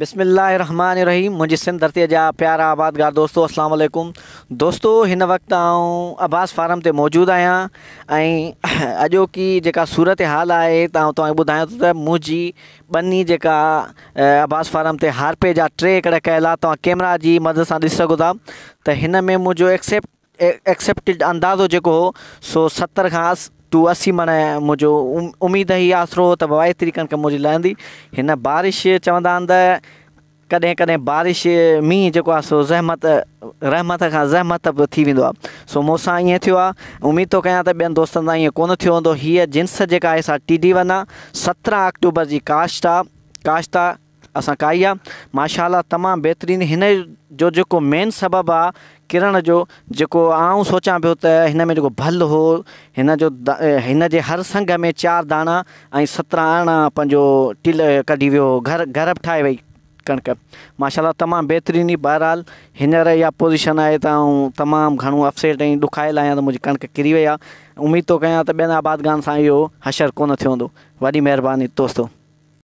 بسم الله الرحمٰن الرحيم منهنجي سنڌ ڌرتي جا پيارا آبادگار دوستو اسلام عليڪم دوستو هن وقت آئون عباس فارم تي موجود آهيان ۽ اڄوڪي جيڪا صورت حال آهي ته آئون توهان کي ٻڌايان ٿو ته منهنجي ٻني جيڪا عباس فارم تي هارپي جا ٽي ايڪڙ ڪيل آهي توهان ڪيمرا جي مدد سان ڏسي سگهو ٿا ته هن ۾ منهنجو ايڪسيپٽ ايڪسيپٽيڊ اندازو جيڪو هو سو 70 کان ٽو 80 مڻ منهنجو اميد هئي آسرو هو ته بابا ايتري ڪڻڪ منهنجي لهندي. هن بارش چوندا آهن ته ڪڏهن ڪڏهن بارش مينهن جيڪو آهي سو زحمت رحمت کان زحمت به ٿي ويندو آهي سو مون سان ائين ٿيو آهي اميد ٿو ڪيان ته ٻين دوستن سان ائين ڪونه ٿيو هوندو. هيء جنس جيڪا آهي سا ٽي ڊي ون آهي 17 آڪٽوبر جي ڪاشت آهي ڪاشت آهي اسان ڪائي آ. ماشاءالله تمام بهترين هن جو جيڪو مين سبب آ ڪرڻ جو جيڪو آئون سوچان پيو ته هن ۾ جيڪو ڀل هو هن جو هن جي هر سنگ ۾ چار داڻا ۽ 17 18 پنهنجو ٽل ڪڍي ويو هو گهر گهر به ٺاهي وئي ڪڻڪ ماشاءالله تمام بهترين بهرحال هينئر اها پوزيشن آهي ته آئون تمام گهڻو اپسيٽ ۽ ڏکايل آهيان ته منهنجي ڪڻڪ ڪري وئي آ اميد ٿو ڪيان ته ٻين آبادگارن سان اهو حشر ڪونه ٿيو هوندو وڏي مهرباني دوستو.